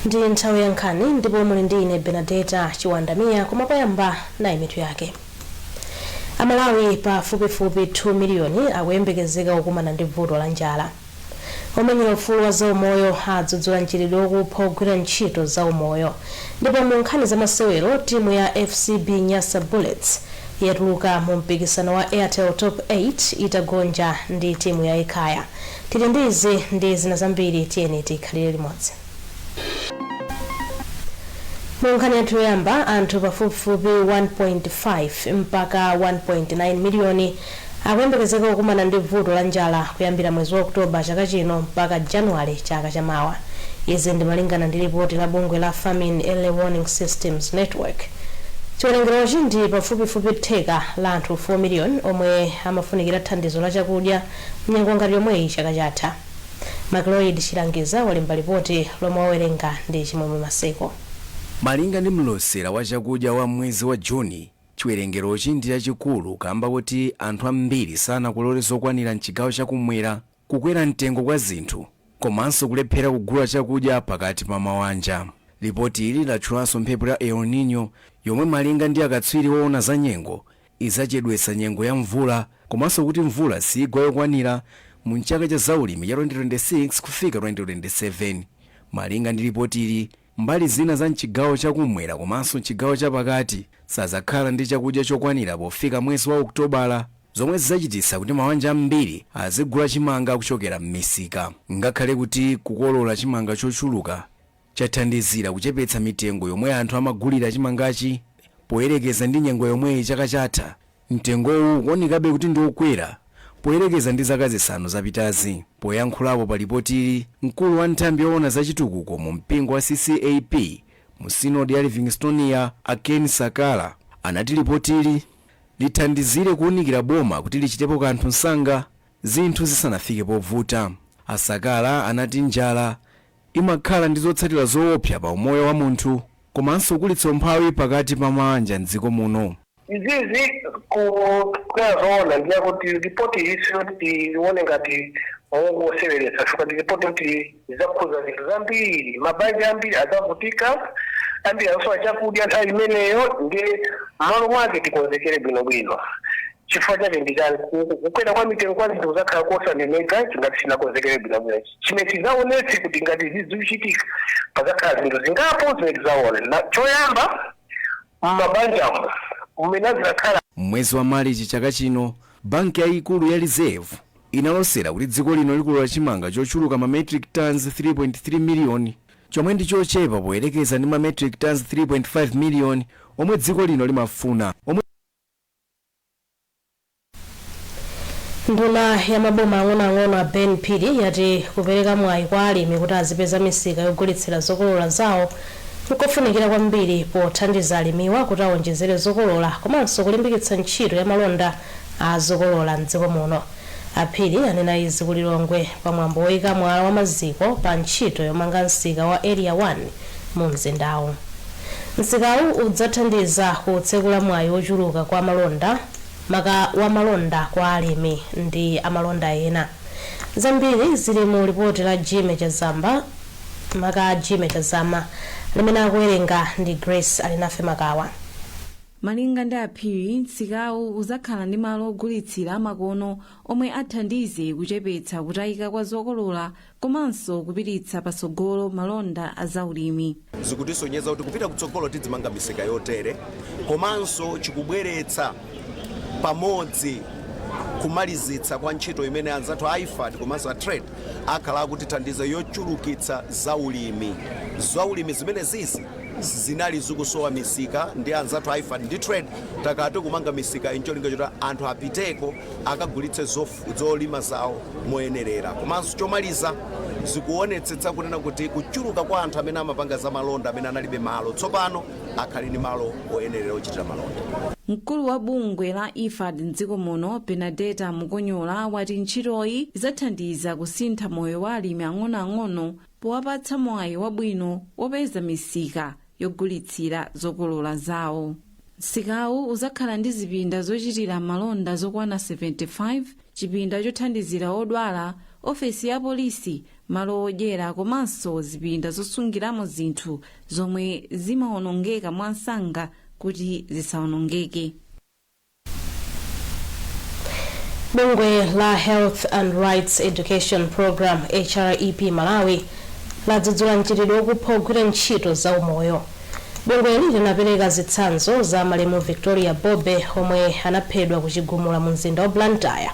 Ndi nthawi ya nkhani ndipo muli ndi ine Benadeta Chiwandamiya, koma poyamba nayi mitu yake. Amalawi pafupifupi 2 miliyoni akuyembekezeka kukumana ndi vuto la njala. Omenyera ufulu wa zaumoyo adzudzula mchitidwe wokupha ogwira ntchito zaumoyo. Ndipo mu nkhani za masewero, timu ya FCB Nyasa Bullets yatuluka mu mpikisano wa Airtel Top 8 itagonja ndi timu ya Ekhaya. Tili ndi izi ndi zina zambiri, tiyeni tikhalire limodzi. Mu nkhani yathu yoyamba, anthu pafupifupi 1.5 mpaka 1.9 miliyoni akuyembekezeka kukumana ndi vuto la njala kuyambira mwezi wa Oktoba chaka chino mpaka Januwale chaka chamawa. Izi ndi malingana ndi lipoti la bungwe la Famine Early Warning Systems Network. Chiwerengerochi ndi pafupifupi theka la anthu 4 miliyoni omwe amafunikira thandizo la chakudya mnyengo ngati yomweyi chaka chatha. Macloyd Chilangiza walemba lipoti lomwe wawerenga ndi Chimwemwe Maseko. Malinga ndi mlosera wa chakudya wa mwezi wa Juni, chiwerengerochi ndi chachikulu kamba kuti anthu ambiri sanakolole zokwanira mchigawo chakumwera, kukwera mtengo kwa zinthu komanso kulephera kugula chakudya pakati pa mawanja. Lipoti ili latchulanso mphepo ya El Nino yomwe malinga ndi akatswiri woona za nyengo idzachedwetsa nyengo ya mvula komanso kuti mvula sigwa yokwanira mu chaka cha zaulimi cha 2026 kufika 2027. Malinga ndi lipotili, mbali zina za mchigawo chakumwera komanso mchigawo chapakati sazakhala ndi chakudya chokwanira pofika mwezi wa Okutobala, zomwe zidzachititsa kuti mawanja ambiri azigula chimanga kuchokera m'misika. Ngakhale kuti kukolola chimanga chochuluka chathandizira kuchepetsa mitengo yomwe anthu amagulira chimangachi poyerekeza ndi nyengo yomweyi chaka chatha, mtengowu ukuonekabe kuti ndi wokwera poyerekeza ndi zaka 5 zapitazi. Poyankhulapo pa lipotili, mkulu wa nthambi yoona zachitukuko mu mpingo wa CCAP mu Sinodi ya Livingstonia, a Ken Sakala, anati lipotili lithandizire kuwunikira boma kuti lichitepo kanthu msanga zinthu zisanafike povuta. Asakala anati njala imakhala ndi zotsatira zoopsa pa umoyo wa munthu komanso kukulitsa umphawi pakati pa mawanja mdziko muno. Izizi kukwera zoona, ndiye kuti ripoti iyi tione ngati mongoseweretsa, chifukwa ndi ripoti kuti idzakhuza zinthu zambiri. Mabanja ambiri adzavutika, ambiri asowa chakudya nthawi imeneyo. Ndiye m'malo mwake tikonzekere bwinobwino. Chifukwa chake ndi chani? Kukwera kwa mitengo kwa zinthu kuzakhala kosaneneka ngati sinakonzekere bwinobwino. Chimene chidzaonetse kuti ngati izi zikuchitika, pazakhala zinthu zingapo zimene tidzaone. Na choyamba, m'mabanjamo mmene azakhala. Mwezi wa Marichi chaka chino, banki yayikulu ya Reserve inalosera kuti dziko lino likolola chimanga chochuluka ma metric tons 3.3 miliyoni, chomwe ndi chochepa poyerekeza ndi ma metric tons 3.5 miliyoni omwe dziko lino limafuna omwe. Nduna ya maboma ang'onoang'ono a Ben Phiri yati kupereka mwayi kwa alimi kuti azipeza misika yogulitsira zokolola zawo nkofunikira kwambiri pothandiza alimiwa kuti awonjezere zokolola komanso kulimbikitsa ntchito ya malonda a zokolola mdziko muno. Aphiri anena izi ku Lilongwe pamwambo woyika mwala wa maziko pa ntchito yomanga msika wa Area 1 mu mzindawu. Msikawu udzathandiza kutsekula mwayi wochuluka kwa malonda, maka wa malonda kwa alimi ndi amalonda ena. Zambiri zili mu lipoti la Jime Chazamba, maka Jime Chazama, limene akuwerenga ndi Grace Alinafe Makawa. Malinga ndi Aphiri, msikawu uzakhala ndi malo ogulitsira amakono omwe athandize kuchepetsa kutayika kwa zokolola komanso kupititsa patsogolo malonda a zaulimi. Zikutisonyeza kuti kupita kutsogolo tidzimanga misika yotere, komanso chikubweretsa pamodzi kumalizitsa kwa ntchito imene anzathu a IFAD komanso a Trade akhala akutithandiza yochulukitsa zaulimi. Zaulimi zimene zizi zinali zikusowa misika, ndi anzathu a IFAD ndi Trade takati kumanga misika ncholinga choti anthu apiteko akagulitse zolima zawo moyenerera. Komanso chomaliza, zikuonetsetsa kunena kuti kuchuluka kwa anthu amene amapanga za malonda amene analibe malo, tsopano akhale ndi malo oyenerera ochitira malonda. Mkulu wa bungwe la IFAD mdziko muno, Benadeta Mukonyola, wati ntchitoyi idzathandiza kusintha moyo wa alimi ang'onoang'ono powapatsa mwayi wabwino wopeza misika yogulitsira zokolola zawo. Msikawu uzakhala ndi zipinda zochitira malonda zokwana 75. Chipinda chothandizira odwala, ofesi ya polisi, malo odyera komanso zipinda zosungiramo zinthu zomwe zimawonongeka mwansanga kuti zisawonongeke. Bungwe la Health and Rights Education Program, HREP Malawi, ladzudzula mchitidwe wokupha ogwira ntchito za umoyo. Bungweli linapereka zitsanzo za malemu Victoria Bobe, omwe anaphedwa kuchigumula mu mzinda wa Blantyre,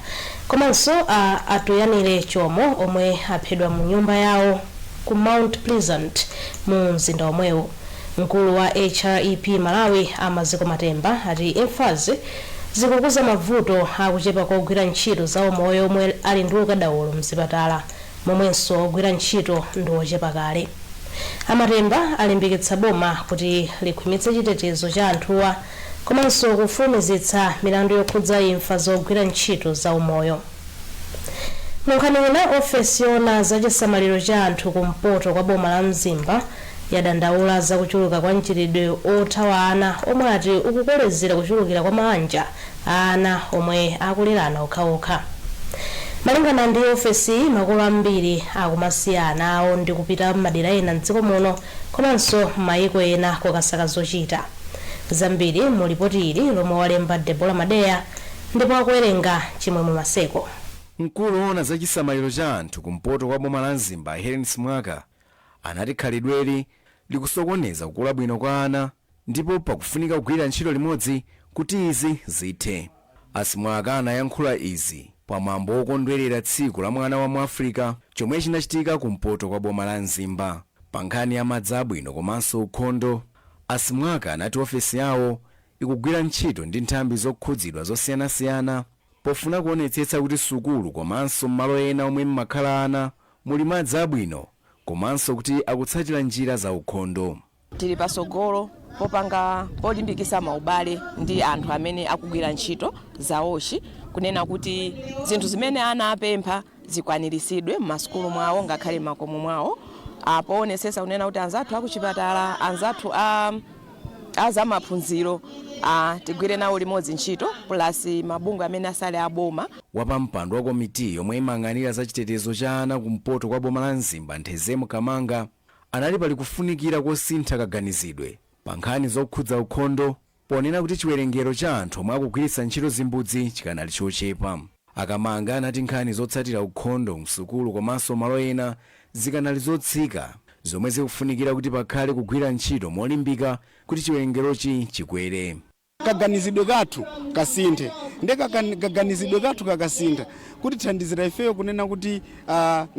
komanso a Atuyanire Chomo, omwe aphedwa mu nyumba yawo ku Mount Pleasant mu mzinda omwewo. Mkulu wa HREP Malawi, Amaziko Matemba, ati imfazi zikukuza mavuto akuchepa kogwira ntchito za umoyo omwe ali ndi ukadaulo mzipatala, momwenso ogwira ntchito ndi ochepa kale. Amatemba alimbikitsa boma kuti likhwimitse chitetezo cha anthuwa komanso kufulumizitsa milandu yokhudza imfa zogwira ntchito za umoyo. Munkhani ina, ofesi yoona zachisamaliro cha anthu kumpoto kwa boma la Mzimba yadandaula zakuchuluka kwa mchitidwe othawa ana, omwe ati ukukolezera kuchulukira kwa mabanja a ana omwe akulerana okhaokha. Malingana ndi ofesi, makolo ambiri akumasiya ana awo ndi kupita m'madera ena mdziko muno komanso m'mayiko ena kukasaka zochita. Zambiri mu lipoti ili lomwe walemba Debola Madeya ndipo akuwerenga Chimwemwe Maseko. Mkulu woona za chisamaliro cha anthu kumpoto kwa boma la Mzimba, Helen Simwaka, anati khalidweli likusokoneza kukula bwino kwa ana ndipo pakufunika kugwira ntchito limodzi kuti izi zithe. Asimwaka anayankhula izi pamwambo wokondwerera tsiku la mwana wa Muafrika chomwe chinachitika kumpoto kwa boma la Mzimba. Pa nkhani ya madzi abwino komanso ukhondo, Asimwaka anati ofesi yawo ikugwira ntchito ndi nthambi zokhudzidwa zosiyanasiyana pofuna kuonetsetsa kuti sukulu komanso malo ena omwe mmakhala ana muli madzi abwino komanso kuti akutsatira njira za ukhondo. Tili pasogolo popanga polimbikisa maubale ndi anthu amene akugwira ntchito za WASH, kunena kuti zinthu zimene ana apempha zikwaniritsidwe m'masukulu mwawo ngakhale m'makomo mwawo, poonetsetsa kunena kuti anzathu akuchipatala, anzathu a azamaphunziro, tigwire nawo limodzi ntchito, plus mabungwe amene asali aboma. Wapampando wa komiti yomwe imayang'anira za chitetezo cha ana kumpoto kwa boma la Mzimba, Nthezemu Kamanga, anali pali kufunikira kosintha kaganizidwe pa nkhani zokhudza ukhondo, ponena kuti chiwerengero cha anthu omwe akugwiritsa ntchito zimbudzi chikanali chochepa. Akamanga anati nkhani zotsatira ukhondo msukulu komanso malo ena zikanali zotsika, zomwe zikufunikira kuti pakhale kugwira ntchito molimbika kuti chiwerengerochi chikwere. Kaganizidwe kathu kasinthe, nde kaganizidwe kathu kakasintha kuti thandizira ifeyo kunena kuti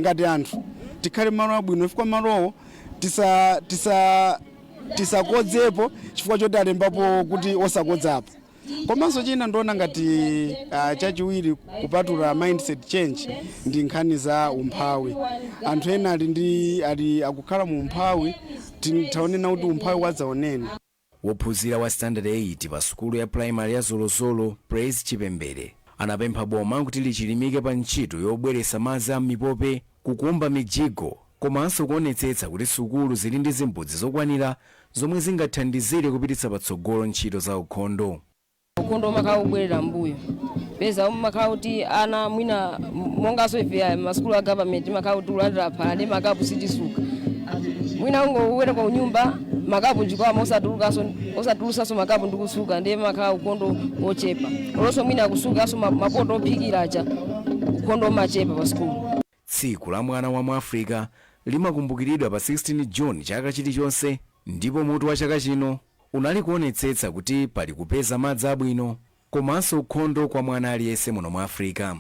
ngati anthu tikhale malo abwino, chifukwa malowo tisakodzepo chifukwa choti alembapo kuti osakodzapo. Komanso china ndiona ngati chachiwiri kupatula mindset change ndi nkhani za umphawi. Anthu ena ali ndi ali akukhala mu umphawi, taonena kuti umphawi wadzaoneni. Wophunzira wa standard 8 pa sukulu ya primary ya Zolozolo, Praise Chipembere, anapempha boma kuti lichilimike pa ntchito yobweretsa madzi a mipope, kukumba mijigo komanso kuonetsetsa kuti sukulu zili ndi zimbudzi zokwanira zomwe zingathandizire kupititsa patsogolo ntchito za ukhondo. Ukhondo umakhala ubwerera mbuyo, peza umakhala kuti ana mwina monganso ife masukulu a government imakhala kuti ulandira phala ndi makapu sitisuka. Mwina ungowera kwa nyumba makapu njikwama, osatulukaso makapu ndi kusuka, ndiye makhala ukhondo wochepa. Olonso mwina akusukaso mapoto ophikira aja, ukhondo umachepa pa sukulu. Tsiku la mwana wa Muafrika limakumbukiridwa pa 16 June chaka chilichonse, ndipo mutu wa chaka chino unali kuonetsetsa kuti pali kupeza madzi abwino komanso ukhondo kwa mwana aliyense muno mu Africa.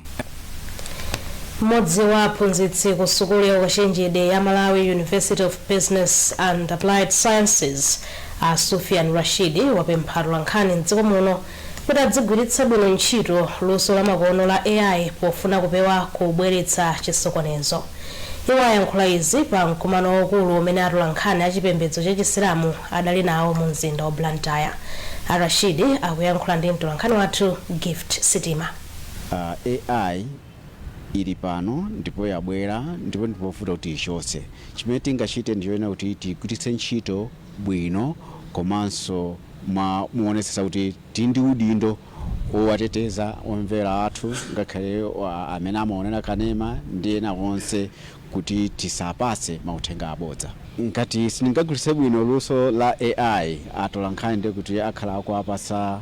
Mmodzi wa aphunzitsi ku sukulu ya ukachenjede ya Malawi University of Business and Applied Sciences, a Sufian Rashidi, wapempha atolankhani mdziko muno kuti adzigwiritsa bwino ntchito luso lamakono la AI pofuna kupewa kubweretsa chisokonezo. Iwo ayankhula izi pa mkumano waukulu umene atolankhani achipembedzo cha Chisilamu adali nawo mu mzinda wa Blantyre. A Rashidi akuyankhula ndi mtolankhani wathu Gift Sitima. AI ili pano ndipo yabwera ndipo ndipovuta kuti ichotse. Chimene tingachite ndichoena kuti tigwiritse ntchito bwino komanso muonetsetsa kuti tili ndi udindo. Owateteza omvera athu, ngakhale amene amaonera kanema ndi ena onse, kuti tisapase mauthenga abodza. Ngati sindingagwiritse bwino luso la AI, atolankhani ndi kuti akhala akuwapasa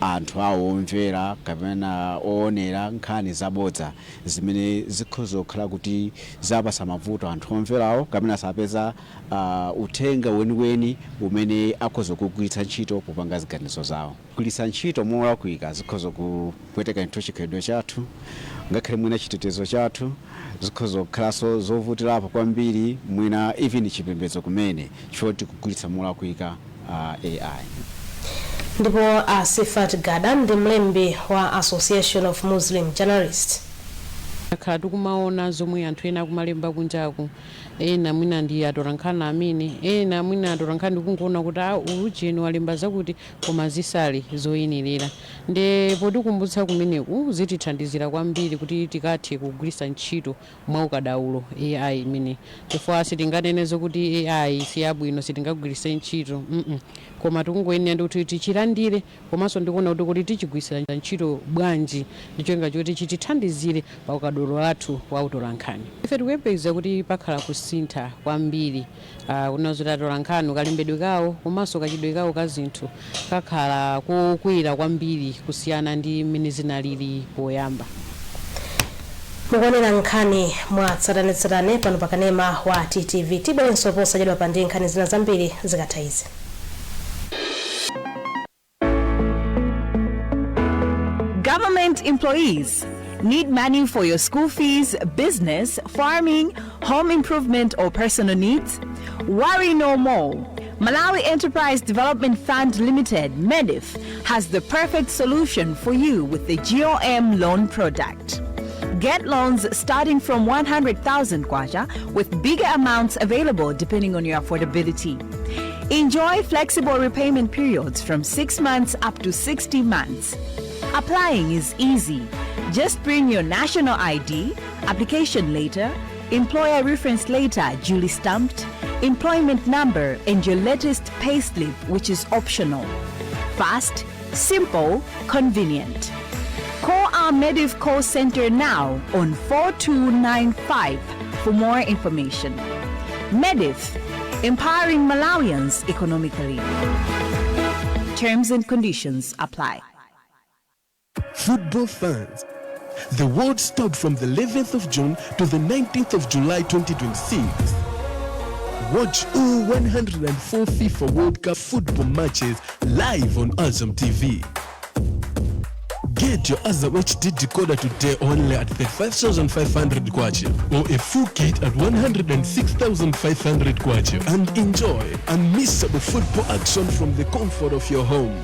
anthu awo omvera kapena oonera nkhani zabodza zimene zikhoza kukhala kuti zapasa mavuto anthu omverawo, kapena sapeza uthenga weniweni umene akhoza kugwiritsa ntchito popanga ziganizo zawo. Kugwiritsa ntchito molakwika zikhoza kupweteka nthu chikhalidwe chathu, ngakhale mwina chitetezo chathu, zikhoza kukhalanso zovutirapo kwambiri, mwina even chipembedzo kumene, chifukwa tikugwiritsa molakwika AI. Ndipo a Sifat Gada ndi mlembi wa Association of Muslim Journalists. Takhala tikumaona zomwe anthu ena akumalemba kunjaku. Ena mwina ndi atolankhani amene, ena mwina atolankhani ndikungoona kuti a ujeni walemba zakuti, koma zisali zoyenerera. Nde potikumbutsa kumeneku zitithandizira kwambiri kuti tikathe kugwiritsa ntchito mwaukadaulo AI imene, chifukwa sitinganene zokuti AI siyabwino, sitingagwiritse ntchito, Koma tikungoyenera ndi kuti tichilandire, komanso ndikuona kuti tichigwiritsira ntchito bwanji, ndicholinga choti chitithandizire pa ukadaulo wathu wa utolankhani. Ife tikuyembekeza kuti pakhala kusintha kwambiri, kunena zoti atolankhani kalembedwe kawo komanso kachidwe kawo ka zinthu kakhala kokwera kwambiri kusiyana ndi mmene zinalili poyamba. Mukuonera nkhani mwa tsatanetsatane pano pa kanema wa TTV. Tibwerenso posachedwa pa ndi nkhani zina zambiri zikatha izi. Government employees, need money for your school fees, business, farming, home improvement, or personal needs? Worry no more. Malawi Enterprise Development Fund Limited, MEDIF, has the perfect solution for you with the GOM loan product. Get loans starting from 100,000 kwacha, with bigger amounts available depending on your affordability. Enjoy flexible repayment periods from 6 months up to 60 months. Applying is easy. Just bring your national ID, application letter, employer reference letter duly stamped, employment number, and your latest payslip, which is optional. Fast, simple, convenient. Call our Medif call center now on 4295 for more information. Medif, empowering Malawians economically. Terms and conditions apply. Football fans, the world stopped from the 11th of June to the 19th of July 2026. Watch all 104 FIFA World Cup football matches live on Azam TV. Get your Azam HD decoder today only at 35,500 kwacha or a full kit at 106,500 kwacha and enjoy unmissable football action from the comfort of your home.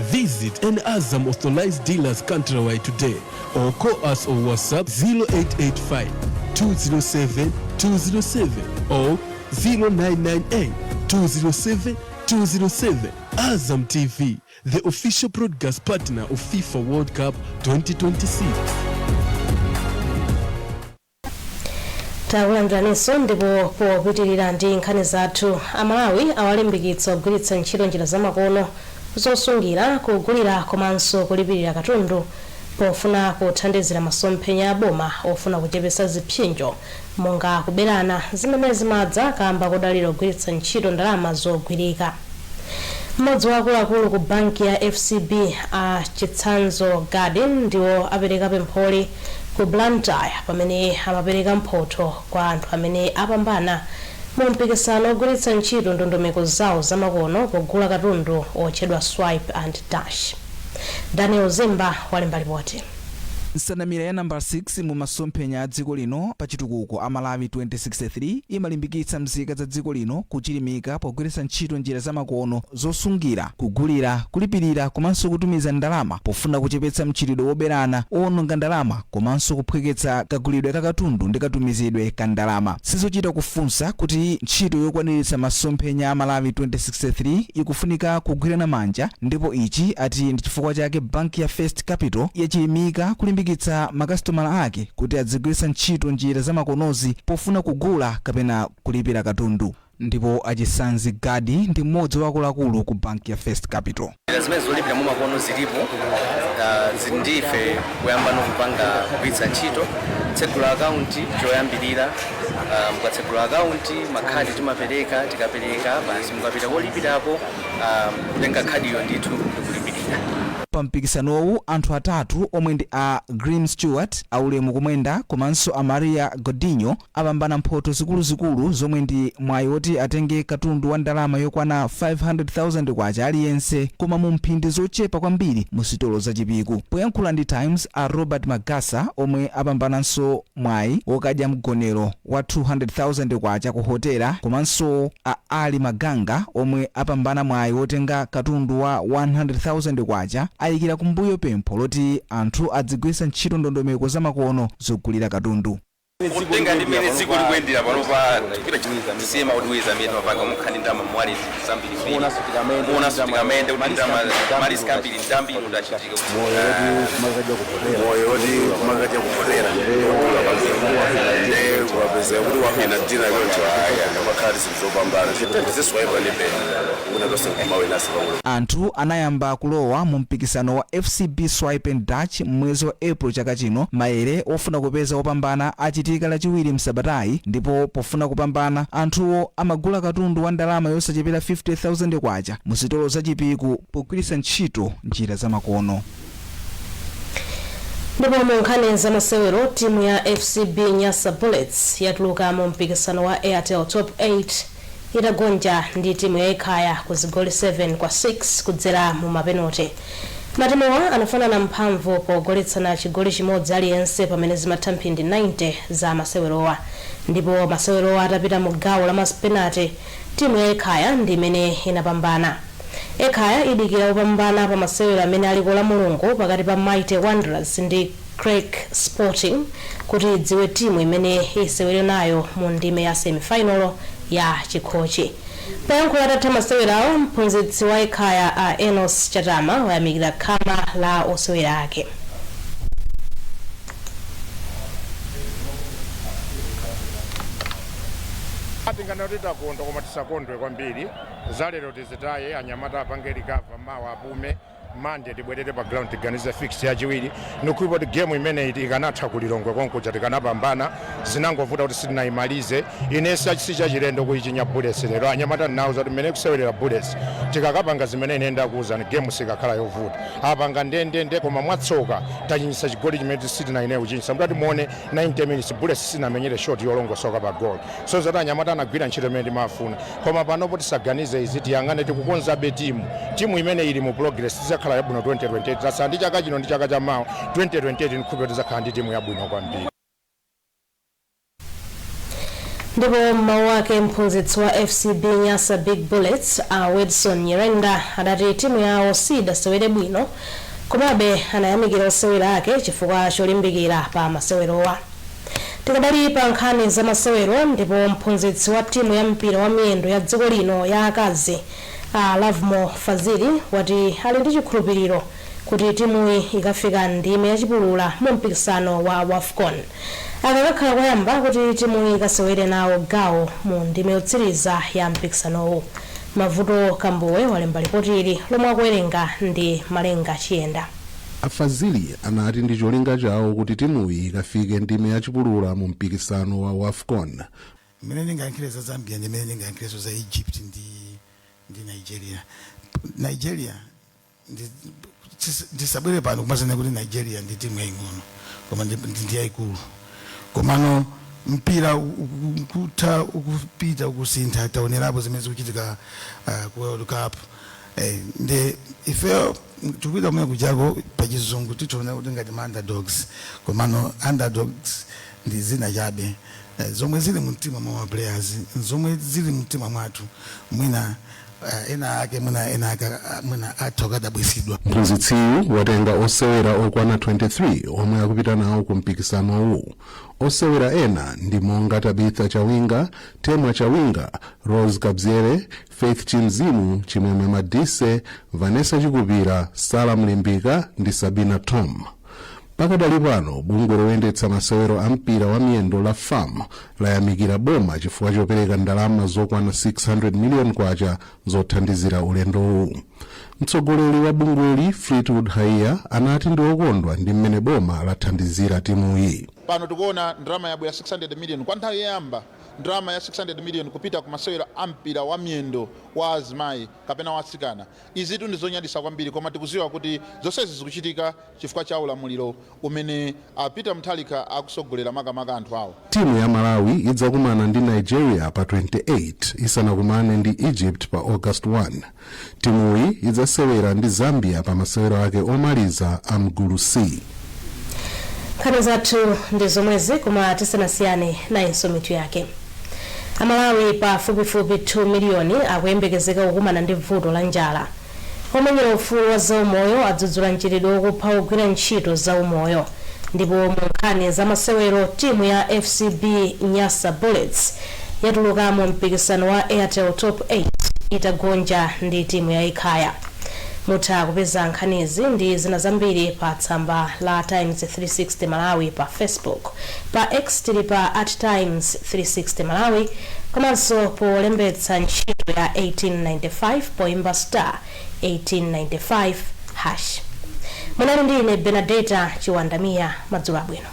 Visit an Azam authorized dealers countrywide today or call us or WhatsApp 0885 207 207 or 0998 207 207. Azam TV, the official broadcast partner of FIFA World Cup 2026. Takulandiraninso. Ndipo popitirira ndi nkhani zathu, Amalawi awalimbikitsa kugwiritsa ntchito njira zamakono zosungira, kugulira komanso kulipirira katundu pofuna kuthandizira masomphenya a boma ofuna kuchepetsa zipsinjo monga kuberana zimene zimadza kamba kodalira kugwiritsa ntchito ndalama zogwirika. Mmodzi wa akuluakulu ku banki ya FCB, a Chitsanzo Garden, ndiwo apereka pempholi ku Blantyre pamene amapereka mphotho kwa anthu amene apambana mu mpikisano ogwiritsa ntchito ndondomeko zawo zamakono pogula katundu otchedwa Swipe and Dash. Daniel Zimba walemba ripoti. Nsanamira ya namba 6 mu masomphenya a dziko lino pa chitukuko a Malawi 2063 imalimbikitsa mzika za dziko lino kuchilimika pogwiritsa ntchito njira zamakono zosungira, kugulira, kulipirira komanso kutumiza ndalama pofuna kuchepetsa mchitidwe woberana owononga ndalama komanso kuphweketsa kagulidwe ka katundu ndi katumizidwe ka ndalama. Sizochita kufunsa kuti ntchito yokwaniritsa masomphenya a Malawi 2063 ikufunika kugwirana manja, ndipo ichi ati ndi chifukwa chake banki ya First Capital yachilimika kulimbikitsa makasitomala ake kuti adzigwiritsa ntchito njira zamakonozi pofuna kugula kapena kulipira katundu. Ndipo Achisanzi Gadi ndi mmodzi wa akuluakulu ku banki ya First Capital. Njira zimene zolipira mumakono zilipo, zili ndi ife kuyamba nokupanga kugwiritsa ntchito tsegula akaunti choyambirira. Mukatsegula akaunti, makhadi timapereka. Tikapereka basi, mukapita kolipirapo, kutenga khadiyo ndithu ndikulipirira. Pa mpikisanowu, anthu atatu omwe ndi a Green Stewart, Aulemu Kumwenda komanso a Maria Godinho apambana mphoto zikuluzikulu zomwe ndi mwayi woti atenge katundu wa ndalama yokwana 500,000 kwacha aliyense, koma mu mphindi zochepa kwambiri mu sitolo za Chipiku. Poyankhula ndi Times, a Robert Magasa omwe apambananso mwayi wokadya mgonero wa 200,000 kwacha ku hotela, komanso a Ali Maganga omwe apambana mwayi wotenga katundu wa 100,000 kwacha, ayikira kumbuyo pempho loti anthu adzigwiritsa ntchito ndondomeko zamakono zogulira katundu. Kutenga ndi mmene dziko likuyendera panopa, tikupita tisiye maudwiza amene timapanga mukhani ndama muwaleti zambirimbiri, muonanso tikamende kuti ndama ma risk ambiri ndambiri kuti achitika. Moyo woti kumakadya kuhotela nde ukapezeka kuti wawina dinner yoncho, aya, amakhala zinthu zopambana. Tiziswaipa ndipe kuna tonse kumawinasi pamwe. Anthu anayamba kulowa mu mpikisano wa FCB Swipe and Dash mwezi wa April chaka chino. Maere ofuna kupeza opambana achitika Lachiwiri msabatayi, ndipo pofuna kupambana anthuwo amagula katundu wa ndalama yosachepera 50,000 kwacha mu sitolo za Chipiku pogwiritsa ntchito njira zamakono. Ndipo mu nkhani zamasewero, timu ya FCB Nyasa Bullets yatuluka mu mpikisano wa Airtel Top 8 itagonja ndi timu ya Ekhaya ku zigoli 7 kwa 6 kudzera mu mapenote. Matimuwa anafanana mphamvu pogoletsana chigoli chimodzi aliyense pamene zimatha mphindi 90 za masewerowa, ndipo masewerowa atapita mu gawo la mapenate, timu ya Ekhaya ndi imene inapambana. Ekhaya idikira kupambana pa masewero amene aliko la Mulungu pakati pa Mighty Wanderers ndi Creck Sporting kuti idziwe timu imene isewere nayo mu ndime ya semifinal ya chikhochi. Poyankhula atatha masewerawo, mphunzitsi wa Ekhaya a Enos Chatama wayamikira khama la osewera ake. Tinganoti takondwa, koma tisakondwe kwambiri. Zalero tizitaye, anyamata apange recover, mawa apume, Mande tibwerere pa ground, tiganize fixture yachiwiri. Nikuipa kuti game imeneyi ikanatha kuLilongwe konkuja tikanapambana, zinangovuta kuti sitinayimalize. Inense si chachilendo kuichinya Bullets lero. Anyamata ndinawuza kuti mmene kusewerera Bullets, tikakapanga zimene ine ndakuwuzani, game sikakhala yovuta. Apanga ndendende, koma mwatsoka tachinyisa chigoli chimene sitinaine kuchinyisa. Mutati muone 90 minutes, Bullets sinamenyere shot yolongosoka pa goal, so zati anyamata anagwira ntchito imene timafuna. Koma panopo tisaganize izi, tiyang'ane tikukonzabe timu. Timu imene ili mu progress tizakhala yabwino 2028. Tasala ndi chaka chino ndi chaka chamawa. 2028 nkhupe tizakhala ndi timu yabwino kwambiri. Ndipo mmawu ake, mphunzitsi wa FCB Nyasa Big Bullets a Wedson Nyirenda adati timu yawo sidasewere bwino, komabe anayamikira osewera ake chifukwa cholimbikira pa masewerowa. Tikadali pa nkhani za masewero, ndipo mphunzitsi wa timu ya mpira wa miyendo ya dziko lino ya akazi a Lovemore Fazili wati ali ndi chikhulupiriro kuti timuyi ikafika ndime yachipulula mu mpikisano wa WAFCON. Akakakhala koyamba kuti timuyi ikasewere nawo gawo mu ndime yotsiriza ya mpikisanowu. Mavuto Kambuwe walemba ripoti ili lomwe akuwerenga ndi Malenga Chiyenda. Afazili anati ndi cholinga chawo kuti timuyi ikafike ndime yachipulula mu mpikisano wa WAFCON. Mmene ndingayankhire za Zambia ndi mmene ndingayankhirenso za Egypt ndi Nigeria. Nigeria ndisabwere pano kumazana kuti Nigeria ndi timu yaying'ono, koma ndi yayikulu. Komano mpira kutha ukupita ukusintha, taonerapo zimene zikuchitika ku World Cup. Ndi ifeyo tikupita kumene kujako, pachizungu tithiona kuti ngati ma underdogs, komano underdogs ndi zina chabe. Zomwe zili mumtima mwa ma players, zomwe zili mumtima mwathu, mwina ena ake, mwina ena ake, mwina atha kukadabwisidwa. Mphunzitsiyu watenga osewera okwana 23 omwe akupita nawo ku mpikisanowu. Osewera ena ndi monga Tabitha Chawinga, Temwa Chawinga, Rose Kabzere, Faith Chimzimu, Chimwemwe Madise, Vanessa Chikupira, Sara Mlimbika ndi Sabina Tom. Pakadali pano, bungwe loyendetsa masewero a mpira wa miyendo la FAM layamikira boma chifukwa chopereka ndalama zokwana 600 miliyoni kwacha zothandizira ulendowu. Mtsogoleri wa bungweli, Fleetwood Haiya, anati ndi okondwa ndi mmene boma lathandizira timuyi. Pano tikuona ndalama yabwera, 600 million, kwa nthawi yoyamba ndalama ya 600 million kupita ku masewero a mpira wa miyendo wa azimayi kapena wa atsikana. Izitu ndi zonyadisa kwambiri, koma tikuziwa kuti zonsezi zikuchitika chifukwa cha ulamuliro umene a Peter Mutharika akusogolera, makamaka anthu awo. Timu ya Malawi idzakumana ndi Nigeria pa 28 isanakumane ndi Egypt pa August 1. Timuyi idzasewera ndi Zambia pa masewero ake omaliza a mgulu C. Nkhani zathu ndi zomwezi, koma tisanasiyane, nayinso mitu yake. Amalawi pafupifupi 2 miliyoni akuyembekezeka kukumana ndi vuto la njala. Omenyera ufulu wa zaumoyo adzudzula mchitidwe wokupha ogwira ntchito zaumoyo. Ndipo mu nkhani za masewero, timu ya FCB Nyasa Bullets yatulukamo mpikisano wa Airtel Top 8 itagonja ndi timu ya Ekhaya. Mutha kupeza nkhanizi ndi zina zambiri pa tsamba la Times 360 Malawi pa Facebook. Pa X tili pa @Times360Malawi, komanso polembetsa ntchito ya 1895 poimba *1895#. Munali ndi ine, Benadeta Chiwandamiya. Madzulo abwino.